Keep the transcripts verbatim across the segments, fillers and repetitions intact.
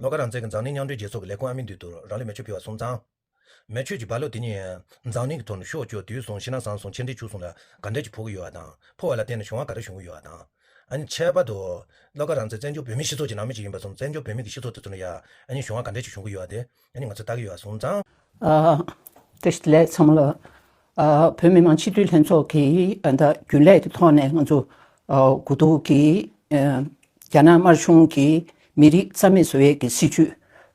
བློ་དགའ་རང་བཙན་གྱིས་འཛམ་གླིང་མཉམ་འབྲེལ་རྒྱལ་ཚོགས་ཀྱི་ལས་ཁུངས་ཨ་མི་འདུས་སྡོད་རང་ལུས་མེ་མཆོད་ཕུལ་བ་སོང་ཙང་། མེ་མཆོད་ཀྱི་རྦ་ཀློག་དེ་ཉིད་འཛམ་གླིང་གི་ཐོག་ནས་ཤོག་བཅོས་དུས་སོང་ཕྱི་ནང་གསང་སོང་ཆེ་འབྲིང་ཆུང་གསུམ་ལ་ག་འདྲ་ཅིག་ཕོག་གི་ཡོད་པ་དང་ཕོག་པ་ལ་བརྟེན་ནས་གཞུང་བ་ག་འདྲ་བྱུང་གི་ཡོད་པ་དང་། ཨ་ནི་ཁྱད་པར་དུ་བློ་དགའ་རང་བཙན་བཙན་བྱོལ་བོད་མིའི་སྤྱི་ཚོགས་ཀྱི་ནང་མི་ཅིག་ཡིན་པ་སོང་བཙན་བྱོལ་བོད་མི་གི་སྤྱི་ཚོགས་དེ་ཚོ་ནས་ཡ་ཨ་ནི་གཞུང་བ་ག་འདྲ་ཅིག་བྱུང་གི་ཡོད་པ་དེ་ཨ་ནི་ང་ཚོས་ལྟ་གི་ཡོད་པ་སོང་ཙང་། ཨ། བཀྲ་ཤིས་བདེ་ལེགས་ཚང་མ་ལ། ཨ། བོད་མི་མང་སྤྱི་འཐུས་ལྷན་ཚོགས་ཀྱིས་ཨ་ད་རྒྱུན་ལས་ཀྱི་ཐོག་ནས་ང་ཚོ་ཨ་གོ་བསྡུར་གྱིས་ཨ་རྒྱ་ནག་དམར་གཞུང་གིས་མི་རིགས་རྩ་མེད་བཟོ་ཡས་ཀྱི་སྲིད་བྱུས་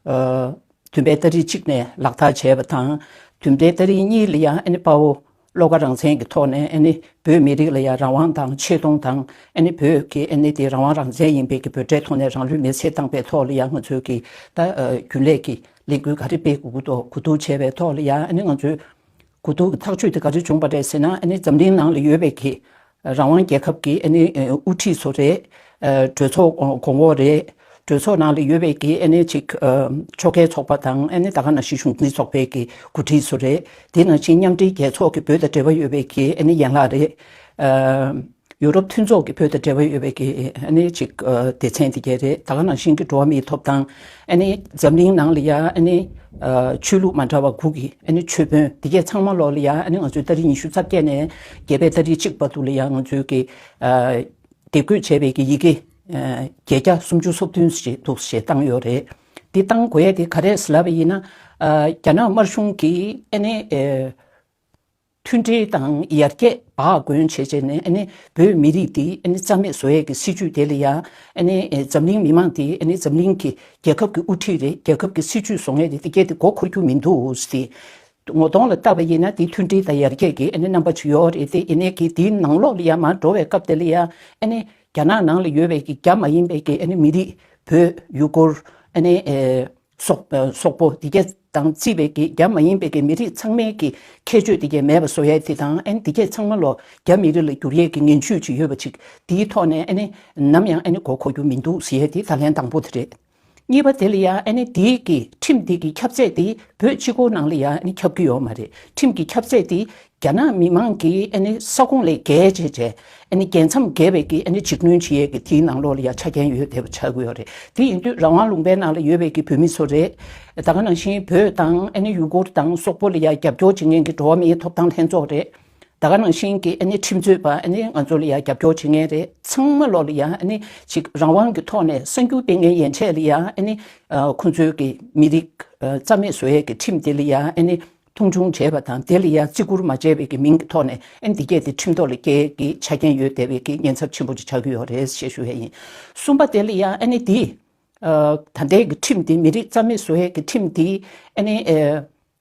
ཨ་བདུན་པའི་ཏ་རིག་གཅིག་ནས་ལག་བསྟར་བྱས་པ་དང་། བདུན་པའི་ཏ་རིག་གཉིས་ལ་ཡང་ཨ་ནི་དཔའ་བོ་བློ་དགའ་རང་བཙན་གྱི་ཐོག་ནས་ཨ་ནི་བོད་མི་རིགས་ལ་ཡང་རང་དབང་དང་ཆེ་མཐོང་དང་ཨ་ནི་བོད་ཀྱི་ཨ་ནི་དེ་རང་དབང་རང་བཙན་ཡིན་པའི་གི་འབོད་སྒྲའི་ཐོག་ནས་རང་ལུས་མེར་སྲེག་བཏང་པའི་ཐོག་ལ་ཡང་ང་ཚོས་ཀྱི་ད་ཨ་རྒྱུན་ལས་ཀྱི་ལས་འགུལ་ག་རེ་སྤེལ་དགོས་ཀྱི་འདུག་གོ་བསྡུར་བྱས་པའི་ཐོག་ལ་ཡང་ཨ་ནི་ང་ཚོས་གོ་བསྡུར་གྱི་ཐག་གཅོད་དེ་ག་རེ་བྱུང་པ་རེད་ཟེར་ན། ཨ་ནི་འཛམ་གླིང་ནང་ལ་ཡོད་པའི་གི་རང་དབང་རྒྱལ་ཁབ་ཀྱི་ཨ་ནི་དབུ་ཁྲིད་ཚོ་རེད། གྲོས་ཚོགས་གོང་འོག་རེད། གྲོས་ཚོགས་ནང་ལ་ཡོད་པའི་གི་ཨ་ནི་ཅིག་ཕྱོགས་འགལ་ཚོགས་པ་དང་། ཨ་ནི་ད་ག་ནང་བཞིན་གཞུང་འཛིན་ཚོགས་པའི་གི་འགོ་ཁྲིད་ཚོ་རེད། དེ་ནང་བཞིན་མཉམ་འབྲེལ་རྒྱལ་ཚོགས་ཀྱི་བོད་དང་འབྲེལ་བ་ཡོད་པའི་གི་ཨ་ནི་ཡན་ལག་རེད། ཡུ་རོབ་མཐུན་ཚོགས་ཀྱི་བོད་དང་འབྲེལ་བ་ཡོད་པའི་གི་ཨ་ནི་ཅིག་སྡེ་ཚན་དེ་གས་རེད། ད་ག་ནང་བཞིན་གྱི་འགྲོ་བ་མིའི་ཐོབ་ཐང་། ཨ་ནི་འཛམ་གླིང་ནང་ལ་ཡ་ཨ་ནི་ཆོས་ལུགས་མ་འདྲ་བ་དགུ་གི་ཨ་ནི་ཆོས་དཔོན་དེ་གས་ཚང་མ་ལོག་ལ་ཡ་ཨ་ནི་ང་ཚོའི་ཏ་རིག་ཉི་ཤུ་རྩ་བརྒྱད་ནས་བརྒྱད་པའི་ཏ་རིག་གཅིག་བར་དུ་ལ་ཡ་ང་ཚོའི་གི་དེབ་འགོད་བྱས་པའི་གི་ཡི་གེ་བརྒྱད་བརྒྱ་སུམ་ཅུ་སོ་བདུན་ཞིག་འདུག་ཞེས་བཏང་ཡོད་རེད། འདི་བཏང་དགོས་ཡ་དེ་ག་རེ་ཟེར་ལབ་པ་ཡིན་ན། རྒྱ་ནག་དམར་གཞུང་གིས་ཨ་ནི། མཐུན་སྒྲིལ་དང་ཡར་རྒྱས་སྦགས་དགོས་བྱས་བྱས་ནས་ཨ་ནི་བོད་མི་རིགས་འདི་ཨ་ནི་རྩ་མེད་བཟོ་ཡས་ཀྱི་སྲིད་ཇུས་དེ་ལ་ཡང་ཨ་ནི་འཛམ་གླིང་མི་མང་དེ་ཨ་ནི་འཛམ་གླིང་གི་རྒྱལ་ཁབ་ཀྱི་དབུ་ཁྲིད་རེད། རྒྱལ་ཁབ་ཀྱི་སྲིད་ཇུས་བཟོ་མཁན་དེ་དེ་གས་དེ་མགོ་འཁོར་རྒྱུ་མི་འདུག་ཟེར་ཏེ། ངོ་གདོང་ལ་བལྟས་པ་ཡིན་ན་དེ་མཐུན་སྒྲིལ་དང་ཡར་རྒྱས་ཀྱི་ཨ་ནི་རྣམ་པ་ཅིག་ཡོད་རེད་དེ། ཡིན་ནའི་གི་དེའི་ནང་ལོགས་ལ་ཡང་མར་འགྲོ་བའི་སྐབས་དེ་ལ་ཡང་ཨ་ནི་རྒྱ་ནག་ནང་ལ་ཡོད་པའི་གི་རྒྱ་མ་ཡིན་པའི་གི་ཨ་ནི་མི་རིགས་བོད་ཡུ་གུར་ཨ་ནི། སོག་སོག་པོ་དེ་གས་དང་བརྩིས་པའི་གི་རྒྱ་མ་ཡིན་པའི་གི་མི་རིགས་ཚང་མའི་གི་ཁྱད་ཆོས་དེ་གས་མེད་པ་བཟོ་ཡས་དེ་དང་། ཨན་དེ་གས་ཚང་མ་ལོ་རྒྱ་མི་རིགས་ལ་བསྒྱུར་ཡས་ཀྱི་ངན་ཇུས་ཅིག་ཡོད་པ་ཅིག་དེའི་ཐོག་ནས་ཨ་ནི་ནམ་ཡང་ཨ་ནི་མགོ་འཁོར་རྒྱུ་མི་འདུག་ཟེར་ཡས་དེ་ད་ལན་དང་པོ་དེ་རེད། གཉིས་པ་དེ་ལ་ཡང་ཨ་ནི་དེའི་གི་ཁྲིམས་དེ་གི་ཁྱབ་ཚད་དེ་བོད་གཅིག་པོ་ནང་ལ་ཡང་ཨ་ནི་ཁྱབ་ཀྱི་ཡོད་མ་རེད། ཁྲིམས་ཀྱི་ཁྱབ་ཚད་དེ་རྒྱ་ནག་མི་མང་གིས་ཨ་ནི་ས་ཁོངས་ལས་བརྒལ་བྱས་བྱས་ཨ་ནི་རྒྱལ་མཚམས་བརྒལ་བའི་གི་ཨ་ནི་འཇིགས་སྣོན་བྱེད་ཡས་ཀྱི་དེའི་ནང་ལོགས་ལ་ཡང་ཆ་རྐྱེན་ཡོད་བསྡད་པ་ཆགས་ཀྱི་ཡོད་རེད། དེ་ཡིན་དུས་རང་དབང་ལུང་པའི་ནང་ལ་ཡོད་པའི་གི་བོད་མི་ཚོ་རེད། ད་ག་ནང་བཞིན་བོད་དང་ཨ་ནི་ཡུ་གུར་དང་སོག་པོ་ལ་ཡང་རྒྱབ་སྐྱོར་བྱེད་མཁན་གྱི་འགྲོ་བ་མིའི་ཐོབ་ཐང་ལྷན་ཚོགས་རེད། ད་ག་ནང་བཞིན་གྱི་ཨ་ནི་ཁྲིམས་རྩོད་པ་ཨ་ནི་ང་ཚོ་ལ་ཡང་རྒྱབ་སྐྱོར་བྱེད་མཁན་རེད། ཚང་མ་ལོག་ལ་ཡང་ཨ་ནི་ཅིག་རང་དབང་གི་ཐོག་ནས་གསར་འགྱུར་སྤེལ་མཁན་ཡན་ཆད་ལ་ཡང་ཨ་ནི་ཁོང་ཚོའི་གི་མི་རིགས་རྩ་མེད་བཟོ་ཡས་ཀྱི་ཁྲིམས་དེ་ལ་ཡང་ཨ་ནི་མཐོང་ཆུང་བྱས་པ་དང་དེ་ལ་ཡང་བརྩི་བཀུར་མ་བྱས་པའི་གི་མིང་གི་ཐོག་ནས་ཨ་ནི་འདི་གས་དེ་ཁྲིམས་ཐོག་ལ་སྐྱེལ་གྱི་ཆ་རྐྱེན་ཡོད་བསྡད་པའི་གི་ཉེན་ཚབས་ཆེན་པོ་ཅིག་ཆགས་ཀྱི་ཡོད་རེད་ཞེས་ཞུ་ཡས་ཡིན། གསུམ་པ་དེ་ལ་ཡང་ཨ་ནི་འདི་ད་ལྟའི་གི་ཁྲིམས་འདི་མི་རིགས་རྩ་མེད་བཟོ་ཡས་ཀྱི་ཁྲིམས་འདི་ཨ་ནི་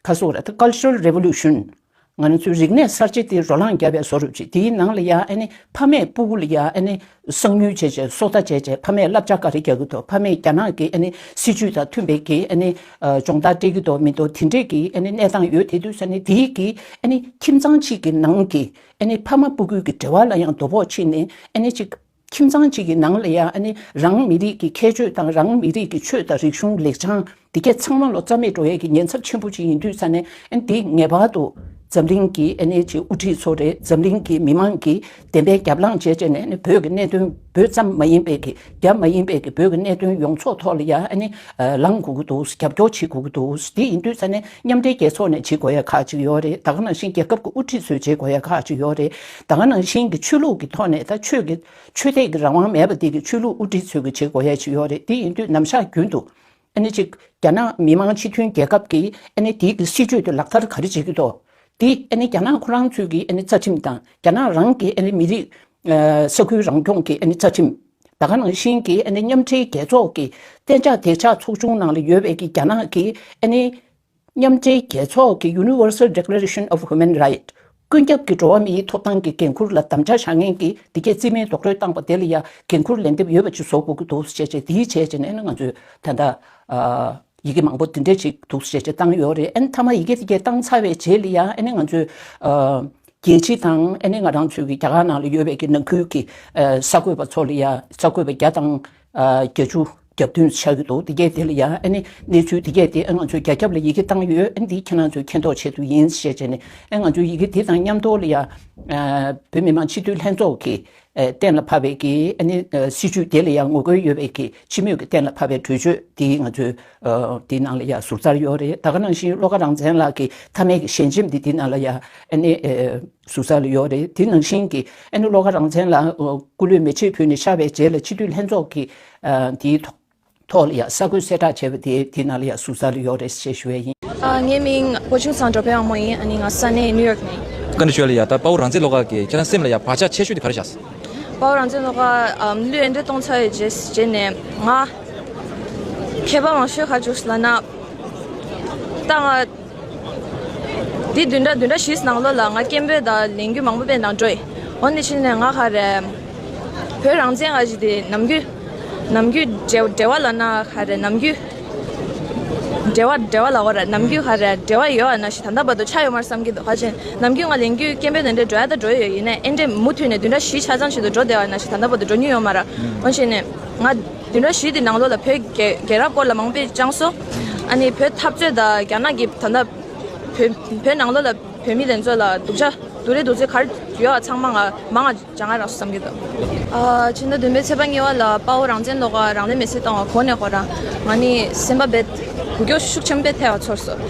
ཁ་སོག་ར་ད་Cultural Revolution། ང་རང་ཚོའི་རིག་གནས་གསར་བརྗེ་དེ་རོ་ལངས་བརྒྱབ་པའི་བཟོ་འདྲ་ཅིག་དེའི་ནང་ལ་ཡང་ཨ་ནི་ཕ་མས་སྤུ་གུ་ལ་ཡང་ཨ་ནི་གསང་ཉུལ་བྱས་བྱས་སོ་ལྟ་བྱས་བྱས་ཕ་མས་བསླབ་བྱ་ག་རེ་རྒྱག་གི་འདུག་ཕ་མས་རྒྱ་ནག་གི་ཨ་ནི་སྲིད་ཇུས་དང་མཐུན་པའི་གི་ཨ་ནི་སྦྱོང་བརྡར་སྤྲད་ཀྱི་འདུག་མི་འདུག་དེ་འདྲས་ཀྱི་ཨ་ནི་གནས་སྟངས་ཡོད། དེ་དུས་ས་ནས་དེའི་གི་ཨ་ནི་ཁྱིམ་ཚང་གཅིག་གི་ནང་གི་ཨ་ནི་ཕ་མ་སྤུ་གུའི་གི་འབྲེལ་བ་ལ་ཡང་དོ་ཕོག་ཕྱིན་ནས་ཨ་ནི་ཅིག་ཁྱིམ་ཚང་གཅིག་གི་ནང་ལ་ཡང་ཨ་ནི་རང་མི་རིགས་ཀྱི་ཁྱད་ཆོས་དང་རང་མི་རིགས་ཀྱི་ཆོས་དང་རིག་གཞུང་ལེགས་བྱང་འདི་གས་ཚང་མ་ལོ་རྩ་མེད་འགྲོ་ཡས་ཀྱི་ཉེན་ཚབས་ཆེན་པོ་ཅིག་ཡིན་དུས་ས་ནས་ཨ་ནི་འདི་ངེས་པར་དུ་འཛམ་གླིང་གི་ཨ་ནི་ཅིག་དབུ་ཁྲིད་ཚོ་རེད། འཛམ་གླིང་གི་མི་མང་གིས་བདེན་པའི་རྒྱབ་ལངས་བྱས་བྱས་ནས་ཨ་ནི་བོད་ཀྱི་གནད་དོན་བོད་ཙམ་མ་ཡིན་པའི་གི་རྒྱ་མ་ཡིན་པའི་གི་བོད་ཀྱི་གནད་དོན་ཡོངས་རྫོགས་ཐོག་ལ་ཡང་ཨ་ནི་ལངས་དགོས་ཀྱི་འདུག་རྒྱབ་སྐྱོར་བྱེད་དགོས་ཀྱི་འདུག་དེ་ཡིན་དུས་ས་ནས་མཉམ་འབྲེལ་རྒྱལ་ཚོགས་ནས་བྱེད་དགོས་ཡ་ཁག་ཅིག་ཡོད་རེད། ད་ག་ནང་བཞིན་རྒྱལ་ཁབ་ཀྱི་དབུ་ཁྲིད་ཚོས་བྱེད་དགོས་ཡ་ཁག་ཅིག་ཡོད་རེད། ད་ག་ནང་བཞིན་གྱི་ཆོས་ལུགས་ཀྱི་ཐོག་ནས་ད་ཆོས་ཀྱི་ཆོས་དད་ཀྱི་རང་དབང་མེད་པ་དེ་གི་ཆོས་ལུགས་དབུ་ཁྲིད་ཚོས་ཀྱི་བྱེད་དགོས་ཡ་ཅིག་ཡོད་རེད། དེ་ཡིན་དུས་ནམ་ཞག་རྒྱུན་དུ་ཨ་ནི་ཅིག་རྒྱ་ནག་མི་དམངས་སྤྱི་མཐུན་རྒྱལ་ཁབ་ཀྱིས་ཨ་ནི་དེའི་གི་སྲིད་བྱུས་དེ་ལག་བསྟར་ག་རེ་བྱེད་ཀྱི་འདུག་དེ་ཨ་ནི་རྒྱ་ནག་ཁོ་རང་ཚོའི་གི་ཨ་ནི་རྩ་ཁྲིམས་དང་རྒྱ་ནག་རང་གི་ཨ་ནི་མི་རིགས་ས་ཁུལ་རང་སྐྱོང་གི་ཨ་ནི་རྩ་ཁྲིམས། ད་ག་ནང་བཞིན་གྱི་ཨ་ནི་མཉམ་འབྲེལ་རྒྱལ་ཚོགས་ཀྱི་གཏན་འཇགས་བདེ་འཇགས་ཚོགས་ཆུང་ནང་ལ་ཡོད་པའི་གི་རྒྱ་ནག་གི་ཨ་ནི་མཉམ་འབྲེལ་རྒྱལ་ཚོགས་ཀྱི་Universal Declaration of Human Right། ཀུན་ཁྱབ་ཀྱི་འགྲོ་བ་མིའི་ཐོབ་ཐང་གི་འགན་འཁུར་ལ་དམ་བཅའ་བཞག་མཁན་གྱི་འདི་གས་རྩིས་མེད་རྡོག་རོལ་བཏང་པ་དེ་ལ་ཡ་འགན་འཁུར་ལེན་འདེབས་ཡོད་པ་ཅིག་བཟོ་དགོས་ཀྱི་འདུག་ཅེས་བྱས། དེའི་བྱས་བྱས་ནས་ཨ་ནི་ང་ཚོས་ད་ལྟ་ཨ་ཡི་གེ་མང་པོ་དེ་འདྲས་ཅིག་འདུག་ཅེས་བྱས་བཏང་ཡོད་རེད། ཨ་ནི་མཐའ་མ་ཡི་གེ་དེ་གས་བཏང་ཚར་བའི་རྗེས་ལ་ཡ་ཨ་ནི་ང་ཚོས་ཨ་རྒྱལ་སྤྱི་དང་ཨ་ནི་ང་རང་ཚོའི་གི་རྒྱ་གར་ནང་ལ་ཡོད་པའི་གི་ནང་ཁུལ་གྱི་ཨ་གསར་འགོད་པ་ཚོ་ལ་ཡ་གསར་འགོད་པ་བརྒྱ་དང་ཨ་བརྒྱད་ཅུ་གྱ་བདུན་ཆགས་ཀྱི་འདུག་དེ་གས་དེ་ལ་ཡ་ཨ་ནི་གནས་ཚུལ་དེ་གས་དེ་ཨ་ང་ཚོས་རྒྱ་ཁྱབ་ལ་ཡི་གེ་བཏང་ཡོད། ཨ་ནི་འདི་ཁྱེད་རང་ཚོས་མཁྱེན་རྟོགས་ཆེད་དུ་ཡིན་ཞེས་བྱས་ནས་ཨ་ང་ཚོས་ཡི་གེ་དེ་དང་མཉམ་དུ་ལ་ཡ་ཨ་བོད་མི་མང་སྤྱི་འཐུས་ལྷན་ཚོགས་ཀྱི་ ཨེ་གཏན་ལ་ཕབ་པའི་གི་ཨ་ནི་ཨ་སྲིད་ཇུས་དེ་ལ་ཡང་ངོ་རྒོལ་ཡོད་པའི་གི་སྤྱི་མོས་ཀྱི་གཏན་ལ་ཕབ་པའི་གྲོས་ཆོད་དེ་ང་ཚོས་ཨ་དེའི་ནང་ལ་ཡང་ཟུར་ཟ་ཡོད་རེད། ད་ག་ནང་བཞིན་བློ་དགའ་རང་བཙན་ལགས་ཀྱི་མཐའ་མའི་གི་ཞལ་ཆེམས་དེ་དེའི་ནང་ལ་ཡང་ཨ་ནི་ཨེ་ཟུར་ཟ་ལ་ཡོད་རེད། དེ་ནང་བཞིན་གྱི་ཨ་ནི་བློ་དགའ་རང་བཙན་ལགས་ཨ་སྐུ་ལུས་མེ་མཆོད་ཕུལ་ནས་ཤར་བའི་རྗེས་ལ་སྤྱི་འཐུས་ལྷན་ཚོགས་ཀྱི་ཨ་དེའི་ཐོག་ཐོག་ལ་ཡང་གསར་འགོད་གསལ་བསྒྲགས་བྱས་པ་དེ་དེའི་ནང་ལ་ཡང་ཟུར་ཟ་ལ་ཡོད་རེད་ཅེས་ཞུ་ཡས་ཡིན། ཨ། ངའི་མིང་ཕོ་ཆུང་ཚང་འགྲོ་ཕན་དབང་མོ་ཡིན། ཨ་ནི་ང་ས་གནས་ནིའུ་ཡོག་ནས་ཡིན། བཀའ་འདྲི་ཞུ་ཡ་ལ་ཡ། ད་དཔའ་བོ་རང་བཙན་བློ་དགའ་གི་ཁྱེད་རང་སེམས་ལ་ཡ་བག་ཆགས་ཆེ་ཤོས་དེ་ག་རེ་བཞག་དཔའ་བོ་རང་བཙན་བློ་དགའ་ཨམ་གླུ་ཨེ་འདྲ་གཏོང་ཚར་བའི་རྗེས་རྗེས་ནས་ང་མཁས་པ་མང་ཤོས་ག་རེ་བྱུང་ལབ་ན། ད་ང་འདི་བདུན་ཕྲག་བདུན་ཕྲག་བཞིའི་ནང་ལོགས་ལ་ང་སྐད་འབོད་དང་ལས་འགུལ་མང་པོ་སྤེལ་དང་འགྲོ་ཡི། འོ་འདི་ཕྱིན་ནས་ང་ག་རེ་བོད་རང་བཙན་ག་ཞིག་དེ་ནམ་རྒྱུན་ནམ་རྒྱུན་འབྲེལ་འབྲེལ་བ་ལབ་ན་ག་རེ་ནམ་རྒྱུན་འབྲེལ་བ་འབྲེལ་བ་ལབ་དགོས་རེད། ནམ་རྒྱུན་ག་རེ་འབྲེལ་བ་ཡོད་ཨ་ན་ཞིག་ད་ལྟ་བར་དུ་ཆགས་ཡོད་མ་རེད་བསམ་གྱི་འདུག་ག་ཅིན་ནམ་རྒྱུན་ང་ལས་འགུལ་སྐད་འབོད་དེ་འདྲ་འགྲོ་ཡ་ད་འགྲོ་ཡི་ཡོད་ཡིན་ནའི་ཨེ་འདྲས་མུ་མཐུད་ནས་བདུན་ཕྲག་བཞི་ཆ་ཚང་ཞིག་ཏུ་འགྲོ་བསྡད་ཨ་ན་ཞིག་ད་ལྟ་བར་དུ་འགྲོ་མྱོང་ཡོད་མ་རེད། འོ་ཕྱིན་ནས་ང་བདུན་ཕྲག་བཞི་དེ་ནང་ལོགས་ལ་བོད་རྒྱལ་རྒྱལ་རབས་སྐོར་ལ་མང་པོ་སྤེལ་སྦྱངས་སོང་། ཨ་ནི་བོད་འཐབ་རྩོད་དང་རྒྱ་ནག་གི་ད་ལྟ་བོད་བོད་ནང་ལོགས་ལ་བོད་མི་དེ་ཚོ་ལ་སྡུག་ཅག་སྡུག་རུས་སྡུག་ཚོད་ག་རེ་ཡོད་ཨ་ཚང་མ་ང་མང་ང་སྦྱང་ང་རག་སོང་བསམ་གྱི་འདུག་ཨ། ཕྱི་ཟླ་བདུན་པའི་ཚེས་པ་གཉིས་པ་ལ་དཔའ་བོ་རང་བཙན་བློ་དགའ་རང་ལུས་མེར་སྲེག་བཏང་བ་གོ་ནས་ཁོ་རང་ང་ནི་སེམས་པ་རྦད་འགུལ་སྐྱོད་ཤུགས་ཆེན་པོ་ཐེབས་པ་ཚོར་སོང་།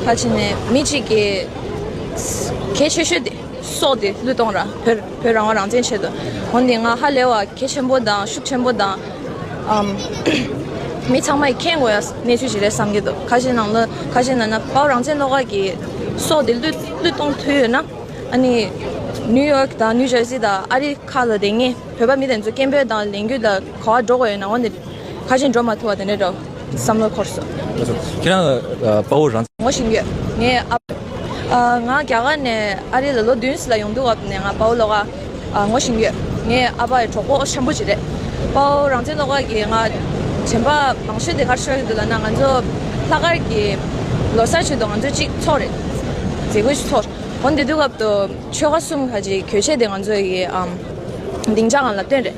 ཕལ་ཆེར་ནས་མི་གཅིག་གིས་གལ་ཆེ་ཤོས་དེ་སྲོག་དེ་བློས་གཏོང་ར་བོད་བོད་རང་དབང་རང་བཙན་ཆེད་དུ། འོན་ཏེ་ང་ཧ་ལས་པ་གལ་ཆེན་པོ་དང་ཤུགས་ཆེན་པོ་དང་ཨམ་མི་ཚང་མས་མཁྱེན་དགོས་ཡ་གནས་ཚུལ་ཞིག་རེད་བསམ་གྱི་འདུག་ཁ་ཤས་ནང་ལ་ཁ་ཤས་ནང་ན་དཔའ་བོ་རང་བཙན་བློ་དགའ་གི་སྲོག་དེ་བློས་བློས་གཏོང་ཐུབ་ཡོད་ན། ཨ་ནི་ནིའུ་ཡོག་དང་ནིའུ་ཇར་སི་དང་ཨ་རི་ཁག་ལ་བསྡད་མཁན་བོད་པ་མི་དེ་ཚོ་སྐད་འབོད་དང་ལས་འགུལ་ལ་ག་པར་འགྲོ་དགོས་ཡོད་ན། འོ་ནི་ཁ་ཤས་འགྲོ་མ་ཐུབ་པ་དེ་འདྲ་འདྲ་བསམ་བློ་འཁོར་སོང་། ཁྱེད་རང་ཨ་དཔའ་བོ་རང་ངོ་ཤེས་ཡོད། ངའི་ཨ་ཕ་ཨ་ང་རྒྱ་གར་ནས་ཨ་རི་ལ་ལོ་བདུན་ཙམ་ལ་ཡོང་དུས་སྐབས་ནས་ང་དཔའ་བོ་བློ་དགའ་ཨ་ངོ་ཤེས་ཡོད། ངའི་ཨ་ཕའི་གྲོགས་པོ་ཆེན་པོ་ཅིག་རེད། དཔའ་བོ་རང་བཙན་བློ་དགའ་གིས་ང་དྲན་པ་མང་ཤོས་དེ་ག་རེ་ཤོར་གྱི་འདུག་ལབ་ན། ང་ཚོ་ལྷག་དཀར་གྱི་ལོ་གསར་ཆེད་དུ་ང་ཚོ་གཅིག་ཚོགས་རེད། མཛད་སྒོ་ཞིག་ཚོགས། འོ་འདི་དུས་སྐབས་དུ་ཆོལ་ཁ་གསུམ་ཁ་ཅིག་གྱོད་ཆས་དེ་ང་ཚོ་ཡི་ཨམ་སྡིངས་ཆ་སྒང་ལ་བཏོན་རེད།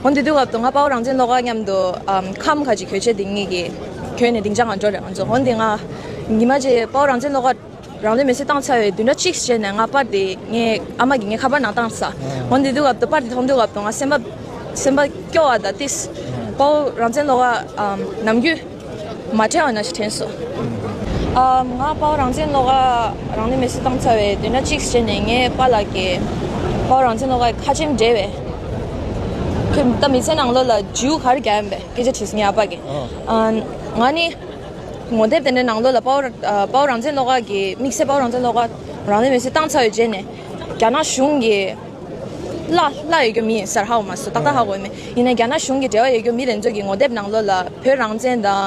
འོ་འདི་དུས་སྐབས་དུ་ང་དཔའ་བོ་རང་བཙན་བློ་དགའ་མཉམ་དུ་ཨམ་ཁམས་ཁ་ཅིག་གྱོད་ཆས་དེ་གཉིས་ཀྱི་གྱོད་ནས་སྡིངས་ཆ་སྒང་འགྲོ་རེད། ང་ཚོ་འོ་འདི་ང་ཉི་མ་རྗེས་དཔའ་བོ་རང་བཙན་བློ་དགའ་རང་ལུས་མེར་སྲེག་བཏང་ཚར་བའི་བདུན་ཕྲག་གཅིག་རྗེས་ནས་ང་པར་དེ་ངའི་ཨ་མ་གིས་ངའི་ཁ་པར་ནང་བཏང་ས། འོ་འདི་དུས་སྐབས་དུ་པར་དེ་མཐོང་དུས་སྐབས་དུ་ང་སེམས་པ་སེམས་པ་སྐྱོ་བ་དང་ཏིས་དཔའ་བོ་རང་བཙན་བློ་དགའ་ཨམ་ནམ་རྒྱུན་མ་བྲལ་བ་ནང་བཞིན་དྲན་སོང་། ཨམ་ང་དཔའ་བོ་རང་བཙན་བློ་དགའ་རང་ལུས་མེར་སྲེག་བཏང་ཚར་བའི་བདུན་ཕྲག་གཅིག་རྗེས་ནས་ངའི་པཱ་ལགས་ཀྱིས་དཔའ་བོ་རང་བཙན་བློ་དགའ་ཁ་ཆེམས་འབྲེལ་བའི་ཁྱོད་ད་མི་ཚེ་ནང་ལོགས་ལ་རྒྱུ་ག་རེ་རྒྱག་ཡིན་པས་སྐད་ཆ་དྲིས་སོང་ངའི་ཨ་ཕ་གིས། ཨ་ང་ནི་ངོ་དེབ་དེ་འདྲའི་ནང་ལོགས་ལ་དཔའ་བོ་ཨ་དཔའ་བོ་རང་བཙན་བློ་དགའ་གི་དམིགས་བསལ་དཔའ་བོ་རང་བཙན་བློ་དགའ་རང་ལུས་མེར་སྲེག་བཏང་ཚར་བའི་རྗེས་ནས་རྒྱ་ནག་གཞུང་གི་བླ་བླ་ཡོད་རྒྱུ་མི་ཡིན་ཟེར་ཧ་གོ་མ་སོང་། ཏག་ཏག་ཧ་གོ་མེད། ཡིན་ནའི་རྒྱ་ནག་གཞུང་གི་འབྲེལ་བ་ཡོད་རྒྱུ་མི་དེ་ཚོ་གི་ངོ་དེབ་ནང་ལོགས་ལ་བོད་རང་བཙན་དང་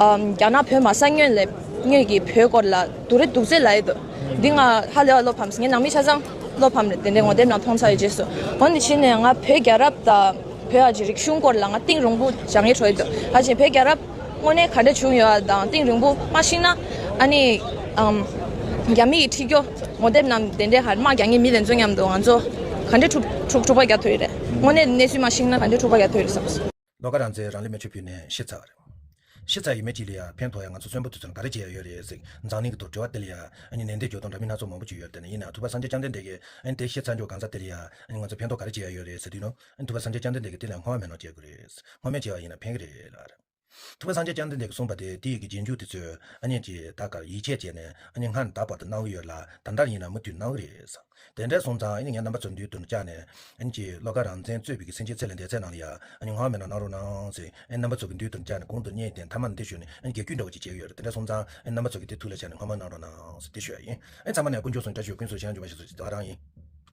ཨམ་རྒྱ་ནག་བོད་མ་ས་སྔོན་ལས་སྔོན་གྱི་བོད་སྐོར་ལ་སྡུག་རུས་སྡུག་ཚད་ལབ་ཡོད་འདུག་འདི་ང་ཧ་ལས་པ་བློ་ཕམ་སོང་། ངའི་ནང་མི་ཆ་ཚང་བློ་ཕམ་རེད། དེ་འདྲའི་ངོ་དེབ་ནང་མཐོང་ཚར་བའི་རྗེས་སུ། འོ་འདི་ཕྱིན་ནས་ང་བོད་རྒྱལ་རབས་དང་བོད་ཨ་ཅེ་རིག་གཞུང་སྐོར་ལ་ང་གཏིང་རིང་པོ་སྦྱང་ཡས་འགྲོ་ཡི་འདུག་ཨ་ཅེ་བོད་རྒྱལ་རབས་དངོས་གནས་ག་འདྲ་བྱུང་ཡོད་དང་གཏིང་རིང་པོ་མ་ཤེས་ན་ཨ་ནི་ཨམ་རྒྱ་མི་ཡི་ཁྲིད་སྐྱོ་ངོ་དེབ་རྣམས་དེ་འདྲའི་ཧར་དམག་རྒྱག་མཁན་མི་དེ་ཚོ་མཉམ་དུ་ང་ཚོ་ག་འདྲ་འཁྲུག་འཁྲུག་འཁྲུག་པ་རྒྱག་ཐུབ་ཡོད་རེད། དངོས་གནས་གནས་ཚུལ་མ་ཤེས་ན་ག་འདྲ་འཁྲུག་པ་རྒྱག་ཐུབ་ཡོད་རེད་བསམ་སོང་། བློ་དགའ་རང་བཙན་རང་ལུས་མེ་མཆོད་ཕུལ་ནས་ཤི་ཚར་བ་རེད། ཤི་ཚར་ཡོད་མེད་ཅིག་ལ་ཡང་ཕན་ཐོགས་ཡ་ང་ཚོ་གསོན་པོ་དེ་ཚོ་ལ་ག་རེ་བྱེད་ཡ་ཡོད་རེད་ཟེར་འཛམ་གླིང་གི་ཐོག་དྲི་བ་དེ་ལ་ཡ་ཨ་ནི་ནན་ཏན་འགྱུར་ཐོག་འདྲ་མི་སྣ་ཚོགས་མང་པོ་ཅིག་ཡོད་རེད། དེ་ནས་ཡིན་ན་ཐུབ་པ་སངས་རྒྱས་བཅོམ་ལྡན་འདས་ཀྱིས་ཨ་ནི་དེ་ཤི་ཚར་འཇོག་གང་ཟག་དེ་ལ་ཡ་ཨ་ནི་ང་ཚོ་ཕན་ཐོགས་ག་རེ་བྱེད་ཡ་ཡོད་རེད་ཟེར་དུས་ནོ། ཨ་ནི་ཐུབ་པ་སངས་རྒྱས་བཅོམ་ལྡན་འདས་ཀྱིས་དེ་ལ་སྔོན་མ་མེད་ནོ་བྱེད་དགོས་རེད། སྔོན་མ་བྱས་པ་ཡིན་ན་ཕན་གི་རེད་ལབ་རེད། ཐུབ་པ་སངས་རྒྱས་བཅོམ་ལྡན་འདས་ཀྱིས་གསུངས་པ་དེ་དེ་ཡི་གི་རྗེས་འཇུག་དེ་ཚོས་ཨ་ནི་ཅི་ད་གར་ཡིད་ཆེས་བྱས་ནས་ཨ་ནི་སྔར་ནས་ད་བར་དུ་གནང་གི་ཡོད་ལ་ད་ལྟར་ཡིན་ན་མུ་མཐུད་གནང་གི་རེད་ཟེར། དེ་འདྲ་སོང་ཙང་ཨ་ནི་ངས་རྣམ་པ་ཚོ་མདུན་དུ་བཅར་ནས་ཨ་ནི་ཅི་བློ་དགའ་རང་བཙན་གཙོས་པའི་གི་སེམས་ཅན་ཚེ་ལས་འདས་ཚད་ནང་ལ་ཡ་ཨ་ནི་སྔོན་མ་མེད་ནོ་གནང་རོགས་གནང་ཟེར་ཨ་ནི་རྣམ་པ་ཚོ་གི་མདུན་དུ་བཅར་ནས་གོང་དུ་སྙན་དེ་མཐའ་མ་ནས་འདི་ཞུས་ནས་ཨ་ནི་རྒྱབ་སྐྱོར་འདྲ་བོ་ཅིག་བྱས་ཡོད་རེད། དེ་འདྲ་སོང་ཙང་ཨ་ནི་རྣམ་པ་ཚོ་གི་དེ་ཐུགས་ལ་བཞག་ནས་སྔོན་མ་གནང་རོགས་གནང་ཟེར་དེ་ཞུ་ཡ་ཡིན། ཨ་ནི་ཚང་མ་ནས་དཀོན་མཆོག་གསུམ་བཀྲ་ཤིས་ཀུན་སྩོལ་ཤེས་ཡོན་ལྗོན་པ་ཞིག་སྩོལ་ཅིག་ད་ག་རང་ཡིན།